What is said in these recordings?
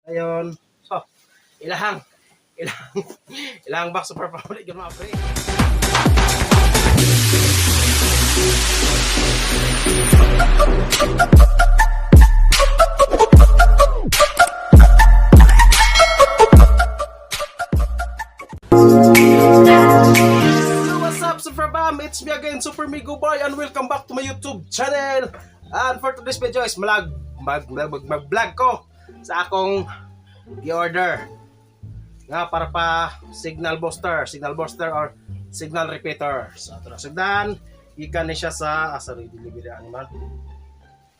Ayun. So, ilahang ilahang ilahang box super public yun, mga pre. Yo, what's up, Super Bam? It's me again, Super Migo Boy, and welcome back to my YouTube channel. And for today's video is malag, mag, mag, mag, mag-vlog ko sa akong i-order nga para pa signal booster or signal repeater. So, ato na sugdan. Ikan ni siya sa, sorry, delivery ani man.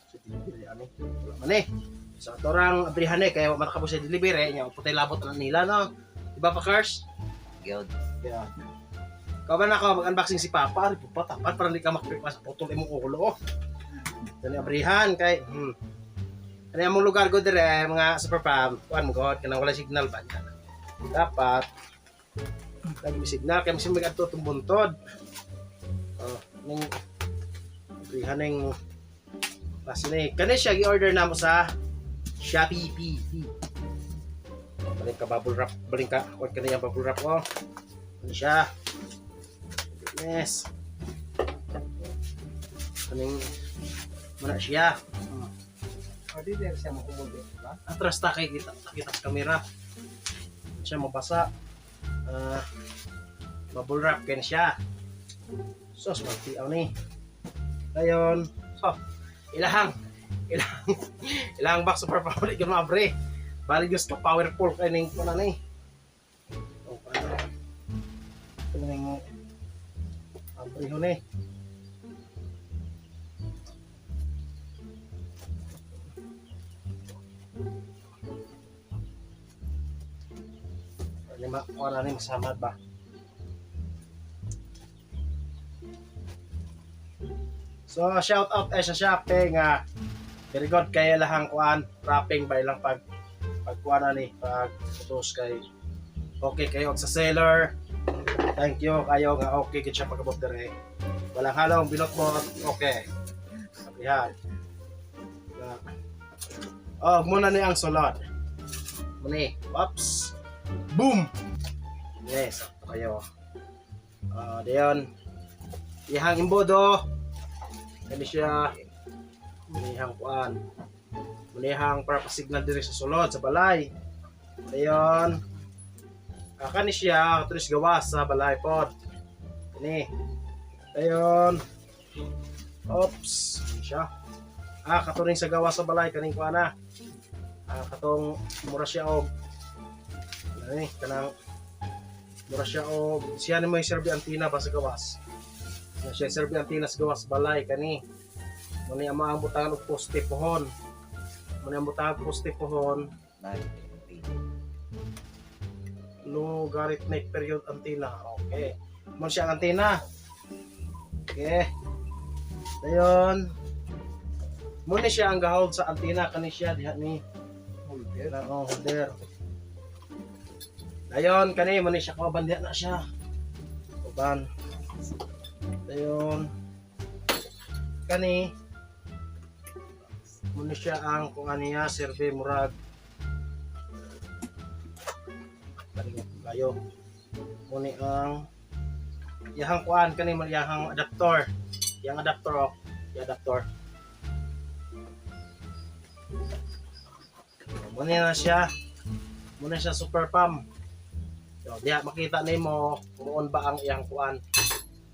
Sa delivery ani. Wala man eh. So, ato rang abrihan eh, kaya wa man ka sa delivery, nya putay labot na nila, no? Diba pa, Kers? Gyud. Yeah. Kaban ako mag-unboxing si Papa, ari pa tapat para hindi ka makapit sa putol imong ulo. Oh. Dani abrihan kay Ani among lugar ko dire mga super fam, kuan mo god kanang wala signal ba niya. Dapat lagi may signal kay masin mag-adto tong buntod. Oh, ning abrihan ning klase ni. Kani siya gi-order namo sa Shopee P. Balik ka bubble wrap, balik ka, kuan kani ang bubble wrap oh. Ano siya? Goodness. Kaning muna siya. O di din siya makumod, ba? Atras ta kay kita kita sa kamera. Siya mabasa. Ah, bubble wrap ken siya. So, magtiaw ni. Dayon. So, ilahang ilahang ilahang box super public yun, mga pre. Bali Diyos ka powerful kay ning kuno ni. Oh, paano? Ito ning abriho ni. Lima, wala ni masamad ba? So, shout out ay sa Shopee nga very good kay lahang kuan wrapping ba ilang pag pagkuan na ni pag utos kay okay kayo og sa seller. Thank you kayo nga okay gid siya pagabot dire. Walang halong binot mo, okay. Sabihan. Na, oh, muna ni ang sulod. Muna. Oops. Boom! Yes, sakto kayo. Ah, dayon. Ihang imbodo. Kani siya. Munihang kuan. Munihang para pasignal diri sa sulod sa balay. Dayon. Ah, kani siya tulis gawas sa balay pod. Kani. Dayon. Oops, kani siya. Ah, katuring sa gawas sa balay kaning kuan na. Ah, katong mura siya og ano eh, kanang mura siya og siya ni may serbi antina ba sa gawas. Na siya serbi antina sa gawas balay kani. Muna ang mga butangan og poste pohon. Muna ang butangan og poste pohon, logarithmic period antenna. Okay. Muna siya ang antenna. Okay. Dayon. Muna siya ang gahold sa antenna kani siya diha ni. Holder. Na oh, holder. Dayon kani mo ni siya kauban diha na siya. Uban. Dayon. Kani mo ni siya ang kung ano niya survey murag kani kayo. Mo ni ang iyahang kuan kani mo iyahang adapter. Iyang adapter oh. Iyang adapter. Muna na siya. Muna siya super pump. So, diha makita nimo kung ba ang iyang kuan.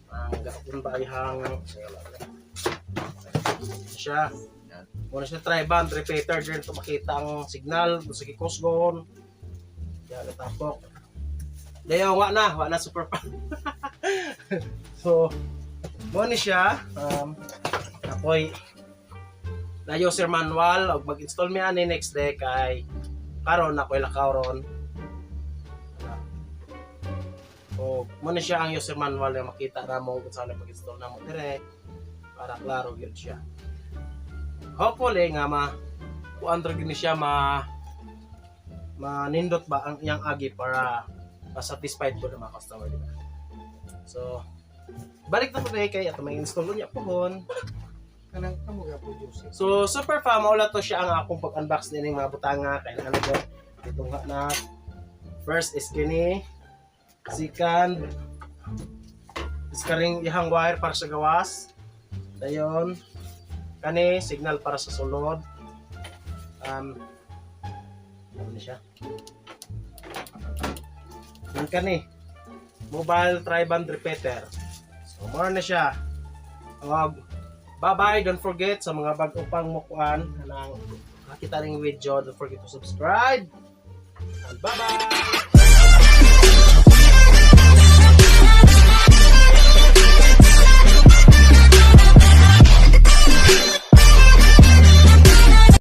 Ang gakon ba iyang siya. Muna siya tri-band repeater din to makita ang signal sa gikusgon. Diha natapok. Dayo wa na super pump. So, mo ni siya ako'y na user manual og mag-install mi ani next day kay karon ako'y lakaw ron. O mo na siya ang user manual na makita na mo kung saan pag-install na mo dire para klaro gyud siya. Hopefully nga ma kuan ra gyud ni siya ma manindot ba ang iyang agi para ma-satisfied ko ng mga customer, di ba? So, balik na ko kay ato may install niya pohon. Kanang kamo ga po Joseph. So, super fam, wala to siya ang akong pag-unbox din ng mga butanga. Kaya ano ko, Tungha na. First is kini. Second is karing ihang wire para sa gawas. Dayon kani signal para sa sulod. Ano ni siya? Yung kani mobile tri-band repeater. So more na siya. Og bye-bye, don't forget sa mga bago pang mukuan nang nakita ning video, don't forget to subscribe. And bye-bye.